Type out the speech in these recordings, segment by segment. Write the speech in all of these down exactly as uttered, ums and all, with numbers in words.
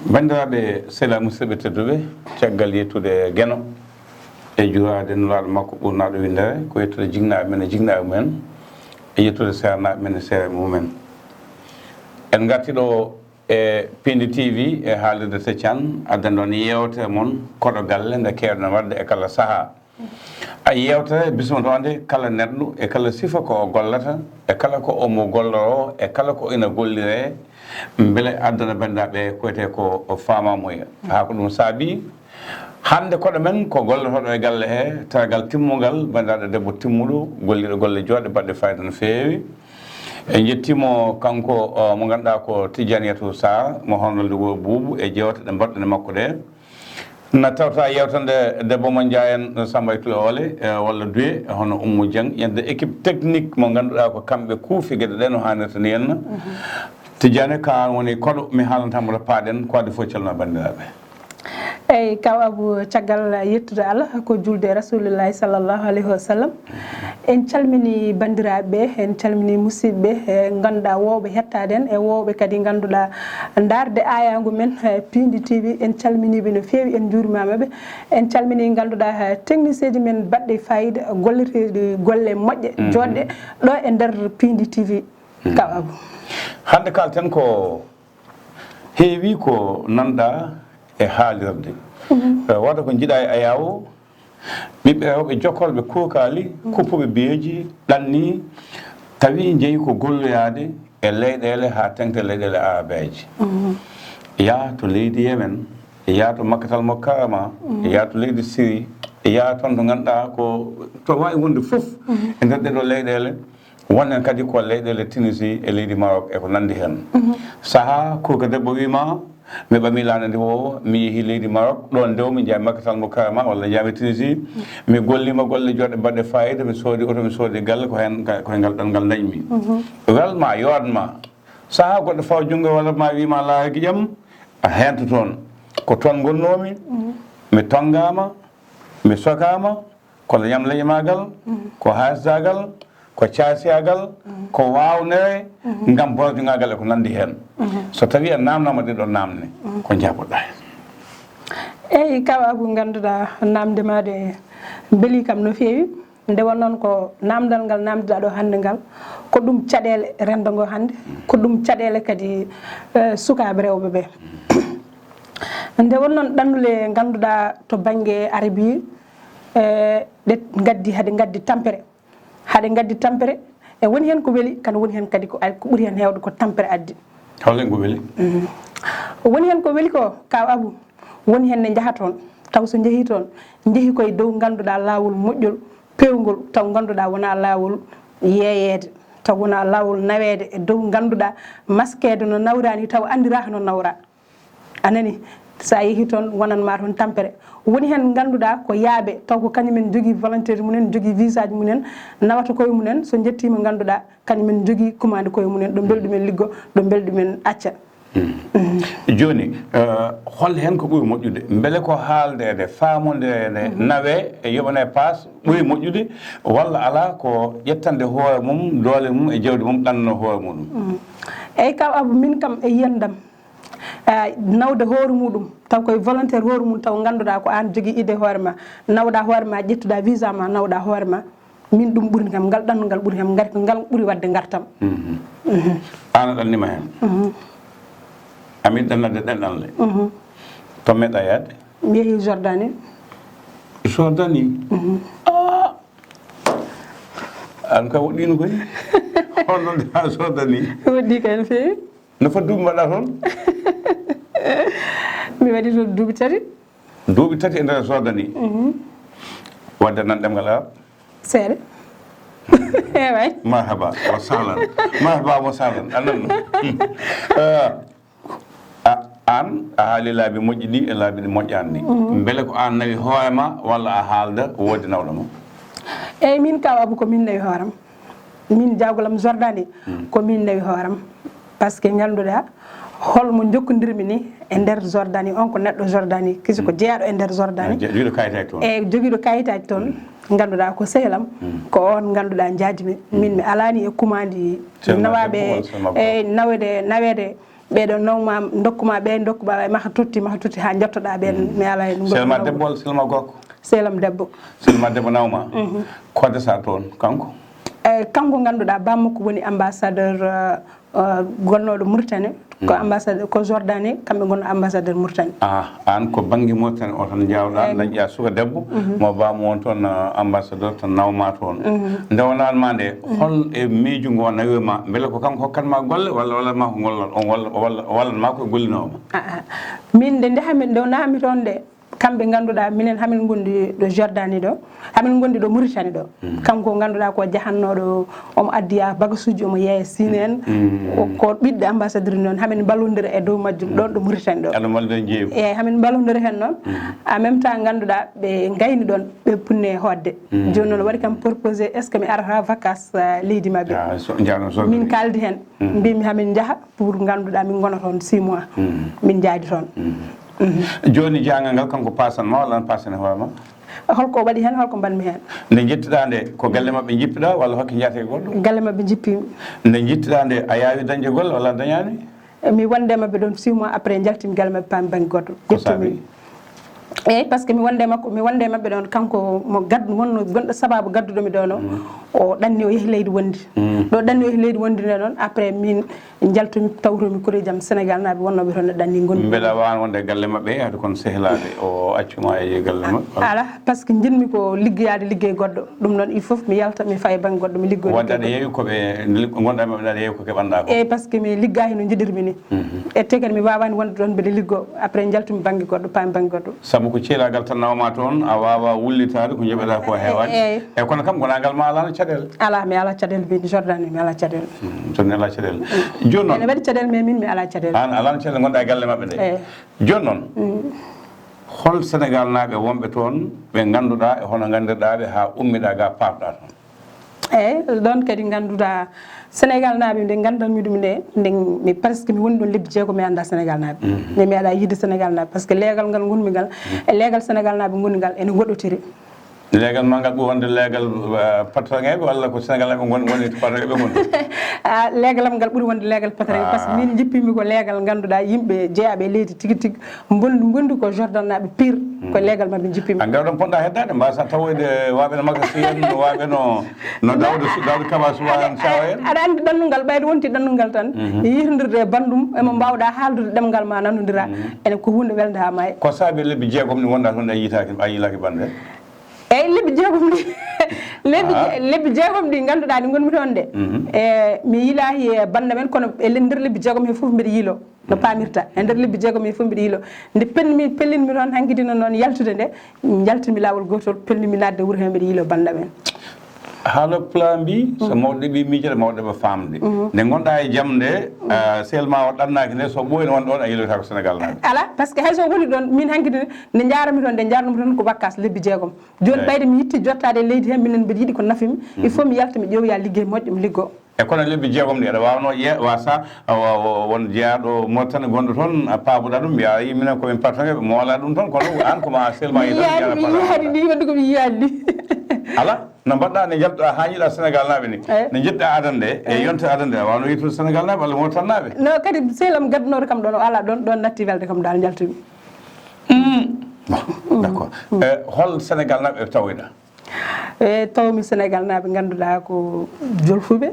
Banndiraaɓe, sela musidɓe tedduɓe, caggal yettude Geno e juuraade Nulaaɗo makko ɓurnaaɗo winndere, ko yettude jinnaaɓe men e jinnaaɓe mumen, e yettude seernaaɓe men e seere mumen. En ngarti ɗo e Piindi T V e haalirde Teccan, addan ɗon yeewtere mon koɗo galle nde keewɗen waɗde e kala sahaa. A yeewtere bismotoo nde kala neɗɗo e kala sifa ko o gollata, e kala ko omo golloroo, e kala ko ina golliree, mbele addana banndiraaɓe ko wiyetee ko o faamaamuya. Haa ko ɗum saabii, hannde koɗo men ko gollotooɗo e galle he, tergal timmungal, banndiraaɗo debbo timmuɗo, golliiɗo golle jooɗɗe baɗɗe fayida no feewi. En njettii mo kanko, o, mo ngannduɗaa ko Tijjaniyatu Sarr, mo hono Lugo Buubu e jeewte ɗe mbaɗɗen e makko ɗe. Na tawta yewtande debbo mo Njaay en Samba e Tuloole, e, walla Duwe, e hono Ummu Jeng, yedde équipe technique mo ngannduɗaa ko kamɓe kuufi geɗe ɗe no haanirta ni henna. Tijjane, ko aan woni koɗo, mi haalanta mo to paaɗen, ko addi fof calma banndiraaɓe. Eyi, kaw Abu, caggal yettude Allah, ko julde e Rasuulullaahi sallallaahu alayhi wa sallam. En calmini banndiraaɓe, en calmini musidɓe, e ngannduɗaa woowɓe hettaade en, e woowɓe kadi ngannduɗaa ndaarde aayaangu men, e Piindi T V, en calminiiɓe no feewi, en njuurimaama ɓe. En calmini ngannduɗaa, e technicien ji men baɗɗe faayiida, golleteeɗi golle moƴƴe, Mhm. jooɗɗe ɗo e nder Piindi T V, Mhm. kaw Abu. Hannde kaalten ko heewi ko nanɗaa e haalirde. Mhm. Eh, wata ko njiɗaa e ayaawo, ɓiɓɓe rewɓe jokkolɓe kuukaali, Mhm. kuppuɓe biyeeji, ɗanni, tawi njeyi ko golloyaade e leyɗeele haa teŋti leyɗeele Arabeeje. Mhm. Yaa to leydi Yemen, yaa to Makkatal Mukarrama, Mhm. yaa to leydi Siri, yaa toon to ngannduɗaa ko to waawi wonde fof Mhm. e nder ɗee ɗoo leyɗeele. Won heen kadi ko leyɗeele Tunisie e leydi Maroc e ko nanndi heen. Mhm. Sahaa, kurka debbo wii ma, mi ɓamii laana ndi woowo, mi yehii leydi Maroc, ɗoon ndewmi, njaami Makkatal Mukarrama walla njaami Tunisie, mi golliima golle jooɗɗe baɗɗe faayiida, mi soodi oto, mi soodi galle, ko heen, ko e ngal ɗanngal ndañmi. Mhm. Welma, yooɗma. Sahaa goɗɗo fawa junngo e wallat ma, wii ma laara giƴam, a heento toon. Ko toon ngonnoomi, Mhm. mi tonngaama, mi sokaama, ko leñam leñamaagal, Mhm. ko haasdaagal, ko caasiyaagal, Mhm. ko waawnere, Mhm. ngam borjogaagal e ko nanndi heen. Mhm. So tawii a naamnaama ɗee ɗoo naamne, Mhm. ko njaaboɗaa heen? Eyi, kaw Abu, ngannduɗaa naamnde maa nde belii kam no feewi. Nde won noon ko naamndal ngal naamnduɗaa ɗoo hannde ngal, ko ɗum caɗeele renndo ngo hannde, ko ɗum caɗeele kadi, eh, sukaaɓe rewɓe ɓe. Nde won noon ɗannule ngannduɗaa to bannge Arabi, eh, ɗe ngaddi, haɗe ngaddi tampere. Haɗe ngaddi tampere, e woni heen ko weli, kadi woni heen kadi ko, ko ɓuri heen heewde ko tampere addi. Hol heen ko weli? Mhm. Woni heen ko weli ko, kaw Abu, woni heen ne njaha toon, taw so njehii toon, njehii koye dow ngannduɗaa laawol moƴƴol, peewngol, taw ngannduɗaa wonaa laawol yeeyeede, taw wonaa laawol naweede e dow ngannduɗaa maskeede no nawraa ni, taw anndiraaka no nawraa. A nani? So a yehii toon, wonan ma toon tampere. Woni heen ngannduɗaa ko yaaɓe, taw ko kañum en njogii volontaire mumen, njogii visa ji mumen, nawata koye mumen, so njettiima ngannduɗaa kañum en njogii commande koye mumen, ɗo mbelɗumen liggo, ɗo mbelɗumen acca. Mm. Mhm. Jooni, eh, hol heen ko ɓuri moƴƴude? Mbele ko haaldeede, faamondireede, Mhm. nawee e yoɓanee paas ɓuri moƴƴude, walla alaa ko ƴettande hoore mum, doole mum e jawdi mum, ɗannoo hoore muɗum? Mm. Eyi, kaw Abu, min kam e yiyannde am, eh, nawde hoore muɗum, taw koye volontaire hoore mum, taw ngannduɗaa ko aan jogii idée hoore ma, nawɗaa hoore ma, ƴettuɗaa visa ma, nawɗaa hoore ma, min ɗum ɓuri kam, ngal ɗannungal ɓuri kam, ngar-, ngal ɓuri waɗde ngartam. Mhm. Mhm. Aan a ɗannima heen? Mhm. Amin ɗannade ɗanɗanle. Mhm. To meeɗa yaade? Mi yehi Jordanie. Jordanie? Mhm. Ah! Aan ka woɗɗiino koy. Honno ndeha Jordanie? Woɗɗi kay no feewi. No foti duuɓi mbaɗɗa toon? Mi waɗi toon duuɓi tati. Duuɓi tati e nder Jordanie? Mhm. Wadde nan ɗemngal Arab? Seeɗa. Ewaay. Marhaba wa sahlan. Marhaba wa sahlan. A nanno? Eh, a, aan a haali laabi moƴƴi ɗi e laabi ɗi moƴƴaani ɗi. Mhm. Mbele ko aan nawi hoore ma walla a haalda woodi nawɗo ma? Eyi, min kaw Abu ko min nawi hooram. Min jawgol am Jordanie, Mm. ko min nawi hooram. Par ce que ngannduɗaa holmo njokkondirmi ni e nder Jordanie, on ko neɗɗo Jordanie, kisi ko Mm. jeyaɗo e nder Jordanie. Ah, je-, jogiiɗo kayitaaji toon. E jogiiɗo kayitaaji toon. Mm. Ngannduɗaa ko sehil am, Mm. ko on ngannduɗaa njaajimi. Mm. Min mi alaani e kumaandi Sehil ma nawaaɓe debbo walla sehil ma gorko? E nawede, nawede ɓeɗo nawma, dokkuma ɓe, dokkuma ɓe, maha totti, maha totti ha jottoɗa ɓen. Mi ala e ɗum. Selma debbo walla selma gorko? Selam debbo. Selma debbo nawma. Ko desa toon kanko? E kanko ganduɗa bammakko woni ambassadeur, eh, eh, gonnoɗo Mauritanie, ko ambassadeur, ko Jordanie, kamɓe gonno ambassadeur Mauritanie. Ah, an ko banggue Mauritanie o tan jawɗa, dañƴa suka debbo mo bammo won toon, eh, ambassadeur tan nawma toon. Nde wonanma nde, hol e miijo ngo nawi ma, beele ko kanko hokkat ma golle walla, walla ma ko gollal on, walla, walla, walla ma ko gollinoma? Ah, ah. Min nde, nde hamin, nde wonami toon nde, kamɓe ganduɗa minen hamin gondi ɗo Jordanie ɗo, hamin gondi ɗo Mauritanie ɗo. Kanko ganduɗa ko jahannoɗo, omo addiya bagasuji, omo yeeya Sine en. O, ko ɓiɗɗo ambassadeur noon, hamin ballodira e dow majjum ɗon ɗo Mauritanie ɗo. Aɗa mbalda jeeygu? Eyyi, hamin ballodira hen noon. En même temps ganduɗa ɓe gayni ɗon, ɓe punni e hoɗde. Joni noon waɗi kam proposé, est ce que mi arata vacances, eh, leydi mabɓe? Ah, so, jano so. Min kaldi hen. Mbimi hamin jaaha pour ganduɗa min gona toon six mois. Min jaadi toon. Joni jahangal ngal kanko pasan ma walla an pasan e hoore ma? Holko waɗi hen, holko mbanmi hen? Nde jettiɗa nde, ko galle mabɓe jippiɗa walla hokke jaate e goɗɗo? Galle mabɓe jippimi. Nde jettiɗa nde, a yaawi dañde golle walla a dañani? Mi wonde mabɓe ɗon six mois, après jaltimi galle mabɓe, paami banggue goɗɗo. Ko saabi? Eyyi, par ce que mi wonde makko, mi wonde mabɓe ɗon, kanko mo gaddu, wonno gonɗo sababu gadduɗo mi ɗo no, o ɗanni o yeehi leydi wondi. Ɗo ɗanni o yeehi leydi wondi nde noon, après min jaltumi, tawtomi koreji am Sénégal naaɓe wonnoɓe toon, ne ɗanni gonmi. Mbeɗa wawi wonde galle mabɓe, haade kono sehlaade o accuma e galle mabɓe? Ala, par ce que jinmi ko liggoyade liggey goɗɗo. Ɗum noon, il faut mi yalta, mi faye banggue goɗɗo, mi liggoya. Wadde aɗa yeewi ko ɓe, gonɗa e maɓɓe, aɗa yeewi ko keɓanɗa ko? Eyyi, par ce que mi liggaaki no jiɗirmi ni. E te kadi mi wawani wonde ɗon mbeɗa liggo, après jaltumi banggue goɗɗo, paami banggue goɗɗo. Sabu ko ceelagal tan nawma toon, a wawa wullitaade ko joɓeɗa ko heewani. Eyyi. E kono kam, gona ngal ma alano caɗele? Ala, mi ala caɗele, mbiɗo Jordanie, mi ala caɗele. Joni ala caɗele. Joni noon, ene waɗi caɗele, mais min mi ala caɗele. An alano caɗele, gonɗa e galle mabɓe nde. Eyyi. Joni noon, hol Sénégal naaɓe wonɓe toon ɓe ganduɗa e hono gandirɗa ɓe ha ummiɗa ga paɗɗa toon? Eyyi, ɗon kadi ganduɗa Sénégal naaɓe nde gandanmi ɗum nde, nde mi presque mi woni ɗon lebbi jeegom mi anda Sénégal naaɓe. Mi meeɗa yiide Sénégal naaɓe, par ce que leegal ngal gonmi ngal, e leegal Sénégal naaɓe goni ngal ene woɗɗotiri. Leegal ma ngal ɓuri wonde leegal, eh, patron eɓe walla ko Sénégal naaɓe gon-, woni patron eɓe gon? Ah, leegal am ngal ɓuri wonde leegal patron eɓe, par ce que min jippimi ko leegal ganduɗa yimɓe jeeyaɓe e leydi tigi tigi. Bondu, bondu ko Jordan naaɓe pire, ko leegal mabɓe jippimi. An ngal ɗon ponɗa heddade, mbasa tawoyde waɓe no Makasi en, waɓe no, no Daouda Su-, Daouda Kaba Soumaré en, Sawa en. Aɗa andi ɗannungal, ɓayde wonti ɗannungal tan, yirdirde e bandum, emo mbawɗa haaldude ɗemngal ma nanodira, ene ko hunde welde ha maayi. Ko saabi lebbi jeegom ɗi wonɗa toon ɗe a yiitaki, a yiilaki bande? Eyyi, lebbi jeegom ɗi, lebbi je-, lebbi jeegom ɗi ganduɗa ɗi gonmi toon de. E, mi yiilaki e bande men, kono e nder lebbi jeegom he fof mbeɗa yiilo. No paamirta, e nder lebbi jeegom e fof mbiɗa yiilo. Nde penmi, pellinmi toon hankadi no noon yaltude nde, jaltumi laawol gootol, pellinmi naatde wuro he mbiɗa yiilo bande men. Haala pulaar mbi, so mawɗo ɗeɓi miijde, mawɗo ɗeɓa faamde. Nde gonɗa e jam nde, ah, sehil ma o ɗannaaki nde, so ɓooyi ne wonde ɗon a yiiloyta ko Sénégal naaɓe. Ala, par ce que hay so woni ɗon, min hankadi nde njaarami toon, nde njaarnumi toon ko vacances lebbi jeegom. Joni ɓayde mi yitti jottaade e leydi he, minen mbiɗa yiɗi ko nafimi, il faut mi yalta mi ƴeewoya liggey moƴƴo, mi liggo. E kono lebbi jeegom ɗi aɗa waawno ƴe-, wasa, a wa-, wa-, won jeyaaɗo Mauritanie gonɗo toon, a paaboɗa ɗum, mbiya, "Ayi, minen ko min patron ɓe, moola ɗum toon, kono an ko ma sehil ma mi yiyaani, mi yiyaani ni, wadde ko mi yiyaani ni." Ala, no mbaɗɗa nde jaltuɗa haa njiɗa Sénégal naaɓe ni. Eh. Nde njiɗɗa adande, e yonte adande, a waawno yettude Sénégal naaɓe walla Mauritanie naaɓe? No, kadi sehil am gaddunoɗo kam ɗon, o ala ɗon, ɗon natti welde kam dal jaltumi. Bon, d'accord. Eh, hol Sénégal naaɓe ɓe tawoyɗa? E tawmi Sénégal naaɓe ngannduɗaa ko jolfuɓe,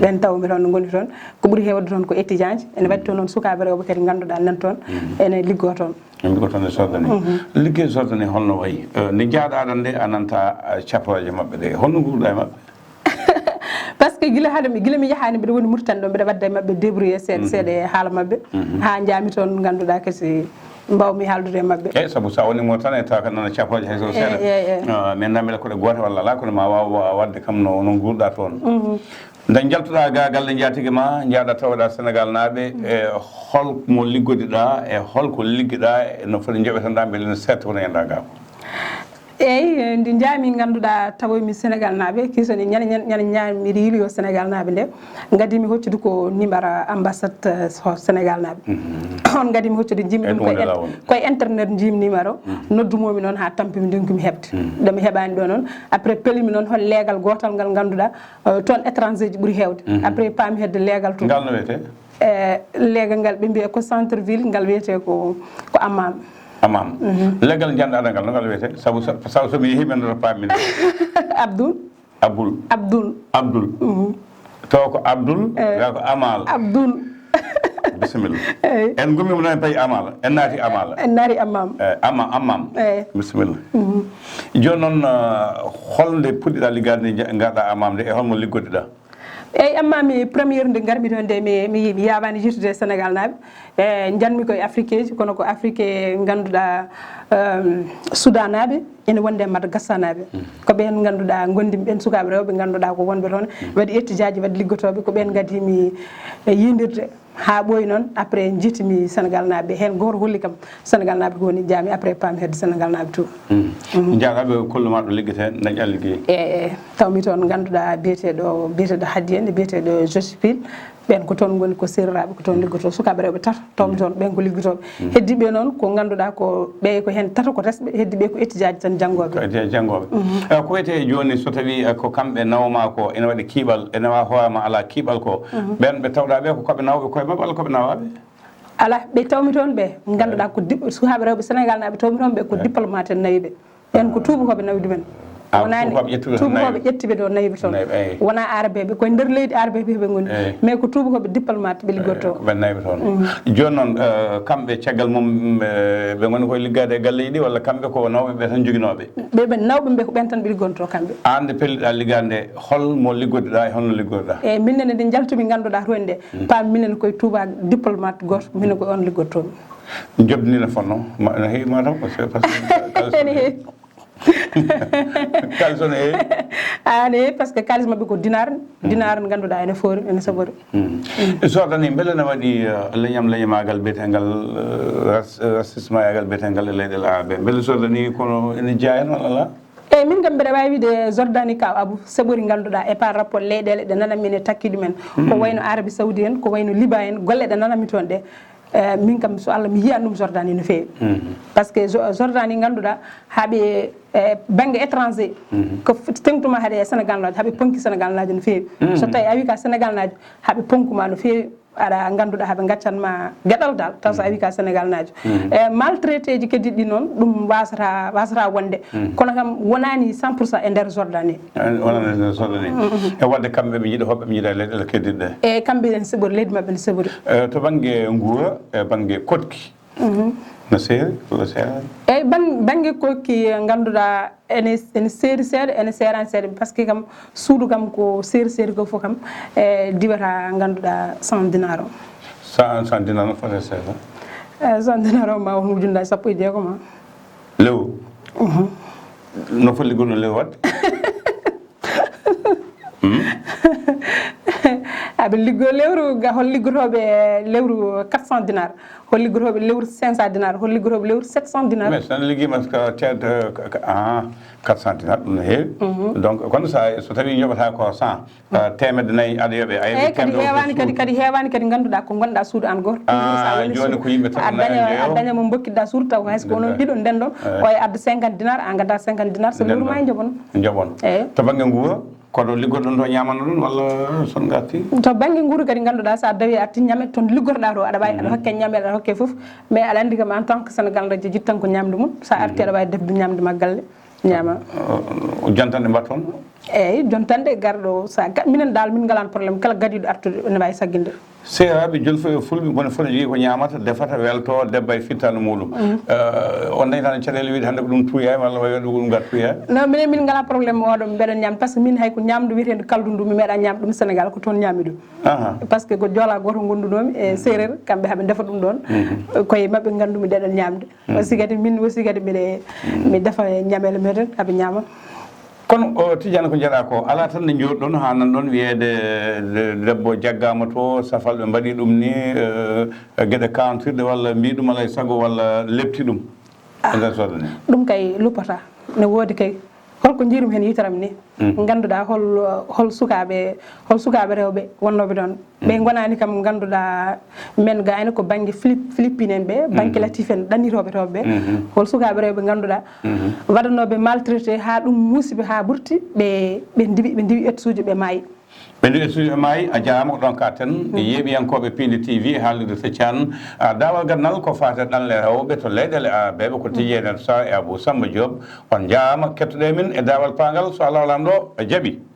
ɓen tawmi toon no ngoni toon. Ko ɓuri heewde toon ko étudiant ji. Ene waɗi toon noon sukaaɓe rewɓe kadi ngannduɗaa nan toon, ene liggoo toon. Ene liggoo toon e Jordanie. Liggey Jordanie holno wayi? Eh, nde njahɗaa ɗon nde, a nanta, eh, caporooje maɓɓe ɗe. Holno nguurɗaa e maɓɓe? Par ce que gila hade mi, gila mi yahaani, mbiɗa woni Mauritanie ɗo, mbiɗa wadda e maɓɓe débrouillé seeɗa seeɗa e haala maɓɓe. Haa njaami toon ngannduɗaa kadi mbawmi haaldude e maɓɓe. Eyi, sabu so a woni Mauritanie, tawa kadi nana caporooje hay so seeɗa. Eyi, eyi, eyi. Ah, mi anndaa mbeɗa ko ɗe goote walla alaa, kono ma waaw wa-, waɗde kam no, no nguurɗaa toon. Nde njaltuɗaa ga galle njaatige ma, njahɗaa tawoɗaa Sénégal naaɓe, e hol mo liggoduɗaa, e hol ko liggoɗaa, e no foti njoɓetenɗaa mbele no seeɗa wona yenɗaa ga? Eyi, nde njaami ngannduɗaa tawoymi Sénégal naaɓe, kisani ñande, ñande, ñande njaami mbiɗa yiiloyoo Sénégal naaɓe nde, ngadimi hoccude ko numéro ambassade, eh, so Sénégal naaɓe. On ngadimi hoccude, njimmi ɗum ko en-, ko e internet njimmi numéro, noddumomi noon haa tampimi, ndonkimi heɓde. Ɗo mi heɓaani ɗo noon. Après, pelimi noon hol leegal gootal ngal ngannduɗaa, eh, toon étranger ji ɓuri heewde. Après, paami hedde leegal toon. Ngal no wiyetee? E, leegal ngal ɓe mbiya ko centre ville, ngal wiyetee ko, ko Amam. Amam. Legal njanɗaɗo ngal, no ngal wiyetee? Sabu so, sabu so mi yehi, mi anndaa to paammi. Abdul. Abdul. Abdul. Abdul. To ko Abdul, ga ko Amal. Abdul. Bisimilla. Eyi. En ngummiima noon, en payi Amal. En naati Amal. En naati Amam. Eyi, Amma-, Ammam. Eyi. Bisimilla. Jooni noon, eh, holnde puɗɗiɗaa liggaade nde nja-, ngarɗaa Amam nde, e holmo liggoduɗaa? Eyi, Amma, mi première nde ngarmi ɗo nde, mi, mi, mi yaawaani yiytude Senegal naaɓe. E, njanmi ko e Afrique ji, kono ko Afrique ngannduɗaa, em, Sudanaaɓe, ene wonde e Madagascar naaɓe. Ko ɓeen ngannduɗaa ngonndimi, ɓeen sukaaɓe rewɓe ngannduɗaa ko wonɓe toon, waɗi étudiant ji, waɗi liggotooɓe, ko ɓeen ngadii mi e yiyndirde haa ɓooyi noon. Après, njiitimi Senegal naaɓe, heen gooto holli kam Senegal naaɓe ko woni jaami, après paami hedde Senegal naaɓe tout. Njaaraaɓe kollu maa ɗo liggete, dañaa liggey. E, e, tawmi toon ngannduɗaa biyeteeɗo, biyeteeɗo Hadi en, biyeteeɗo Jospin, ɓeen ko toon ngoni ko seereraaɓe, ko toon liggotoo, sukaaɓe rewɓe tato, tawmi toon, ɓeen ko liggotooɓe. Heddiiɓe noon ko ngannduɗaa ko ɓe ko heen tato ko resɓe, heddiiɓe ko étudiant ji tan janngooɓe. Ko étudiant janngooɓe. Eh, ko wiyetee jooni so tawii, eh, ko kamɓe nawmaa ko, ene waɗi kiiɓal, ene wa hoore ma alaa kiiɓal ko, ɓeen ɓe tawɗaa ɓe ko koɓe nawɓe koye maɓɓe walla koɓe nawaaɓe? Alaa, ɓe tawmi toon ɓe, ngannduɗaa ko diɓ-, sukaaɓe rewɓe Senegal naaɓe tawmi toon ɓe ko diplomate en nawi ɓe. Ɓeen ko tuubakooɓe nawi ɗumen. Ah, wonaani tuubakooɓe ƴettuɓe toon, tuubakooɓe nawi ɓe. Ƴetti ɓe ɗo, nawi ɓe toon. Nawi, eyi. Wonaa aarabeeɓe, ko e nder leydi aarabeeɓe ɓe ngoni. Eyi. Mais ko tuubakooɓe diplomate ɓe liggotoo. Eyi, ko ɓe nawi ɓe toon. Jooni noon, eh, kamɓe caggal mum, eh, ɓe ngoni koye liggaade e galleeji ɗi, walla kamɓe ko nawɓe ɓe tan njoginooɓe? Ɓe, ɓe nawɓe ɓe ko ɓeen tan ɓe liggonto kamɓe. Aan nde pelliɗaa liggaade nde, hol mo liggoduɗaa e holno liggoduɗaa? Eyi, minen nde njaltumi ngannduɗaa toon nde, paami minen koye tuuba diplomate gooto, minen ko oon liggotoomi. Njoɓdi ndi no fotnoo? Ma, no heewi ma taw, parce que, parce que kaalis ene heewi. Kaalis o no heewi? Ah, ene heewi, parce que kaalis maɓɓe ko dinaar, dinaar ngannduɗaa ene foori, ene sabori. Jordanie, mbele ne waɗi, eh, leñam, leñamaagal biyeteengal, eh, ras-, eh, racisme agal biyeteengal e leyɗeele aarabe? Mbele Jordanie kono ene jeyaa heen walla alaa? Eyi, min kam mbeɗa waawi wiide Jordanie ka Abu, sabori ngannduɗaa e par rapport leyɗeele ɗe nananmi ene takki ɗumen. Ko wayno Arabie Saoudi en, ko wayno Liban en, golle ɗe nananmi toon ɗe. Eh, min kam, so Allah, mi yiyan ɗum Jordanie no feewi. Parce que Jo-, Jordanie ngannduɗaa, haɓe, eh, bannge étranger, ko f-, teŋtuma haɗe e Senegal naajo, haɓe ponki Senegal naajo no feewi. So tawi a wi ka Senegal naajo, haɓe ponkuma no feewi, aɗa ngannduɗaa haɓe ngaccanma geɗal dal, taw so a wi ka Senegal naajo. Eh, maltraité ji kadi ɗi noon, ɗum wasata, wasata wonde. Kono kam wonaani cent pour cent e nder Jordanie. Wonande no sodani. E waɗde kamɓe ɓe njiɗa hoɓɓe, ɓe njiɗa leyɗeele keddiɗe ɗe. E kamɓe en sabori, leydi maɓɓe ne sabori. E to bannge nguura, e bannge koɗki. No seeri, walla seeraani? Eyi, ban-, bannge koɗki, ngannduɗaa ene, ene seeri seeɗa, ene seeraani seeɗa, parce que kam suudu kam ko seeri seeri ko fof kam, e diwata ngannduɗaa cent dinar o. Cent, cent dinar no foti seeɗa? E cent dinar o ma won ujunnaji sappo e jeegom ma. Lewru? No foti liggoɗo lewru waɗde? Aɓe liggo lewru, ga hol liggotooɓe lewru quatre cent dinar, hol liggotooɓe lewru cinq cent dinar, hol liggotooɓe lewru sept cent dinar. Mais so liggiima ka, ka, ah, quatre cent dinar, ɗum no heewi. Donc, kono sa, so tawi joɓata ko cent, ah, teemedde nayi aɗa yoɓe, a yoɓi. Eyi, kadi teemedde heewaani, kadi, kadi heewaani kadi ngannduɗaa ko ngonɗaa suudu an gooto. Ah, jooni ko yimɓe tato nayi a daña mo mbokkiɗaa suudu taw hay so ko onon ɗiɗo ndendon, o e adda cinquante dinar, a ngadda cinquante dinar, so lewru ma e njoɓon. Njoɓon. Eyi. To bannge nguura, koɗo liggoɗon to ñaamano ɗum walla son ngarti? To bannge nguura kadi ngannduɗaa so a dawi a arti ñame toon liggorɗaa to, aɗa waawi, aɗa hokke ñame, aɗa hokke fof, mais aɗa anndi kam en tant que Sénégal radio jittan ko ñamde mum, so a arti aɗa waawi defde ñamde ma galle. Ñaama. O, o, jontanɗe mbaɗ toon? Eeyi, jontanɗe garɗo, sa ga-, minen dal, min ngalaan problème, kala gadiiɗo artude, ene waawi sagginde. Seeraaɓe, jolfo e fulɓe, mone fof ne jogii ko ñaamata, defata, welto, debba e fittaandu muuɗum. Eh, on dañataano caɗeele wiide hannde ko ɗum tuuyaani, walla wayi waɗi ko ɗum ngar tuuyaani? Non, minen min ngalaa problème oɗo, mbeɗen ñaam, par ce que min hay ko ñaamdu wiyeteendu kaldu ndu, mi meeɗaa ñaam ɗum Sénégal, ko toon ñaami ɗum. Aha. Par ce que ko joolaa gooto ngondunoomi e seereer, kamɓe haɓe ndefa ɗum ɗoon. Koye maɓɓe nganndumi ɗeɗen ñaamde. Aussi kadi min aussi kadi mbiɗe, mi defa ñamele meɗen, haɓe ñaama. Kono, o, Tidiane, ko njaɗaa ko, alaa tan nde njooɗɗon haa nanɗon wiyeede de-, debbo jaggaama to, safalɓe mbaɗi ɗum ni, eh, geɗe kawntirɗe walla mbii ɗum alaa e sago walla lepti ɗum e nder sodde ni? Ɗum kay luppataa. Ne woodi kay. Holko njiirum heen yitere am ni? Ngannduɗaa hol, hol sukaaɓe, hol sukaaɓe rewɓe wonnooɓe ɗoon? Ɓe ngonaani kam ngannduɗaa men gayno ko bannge Filip-, Philippine en ɓe, bannge Latif en, ɗannitooɓe toon ɓe. Hol sukaaɓe rewɓe ngannduɗaa waɗanooɓe maltraité haa ɗum muusi ɓe haa ɓurti, ɓe, ɓe ndiwi, ɓe ndiwi ettuuji, ɓe maayi. Ɓe ndu e studio maayi, a jaaraama ko ɗoon kaaten. Yeeɓiyankooɓe Piindi T V e haalirde Seccaan, a, daawal gannal ko faati e ɗanle rewɓe to leyɗeele Arabeeɓe, ko tigi enen Sara e Abou Samba Diop. On njaaraama kettoɗe min e daawal paangal, so Allah o Laamɗo jaɓi.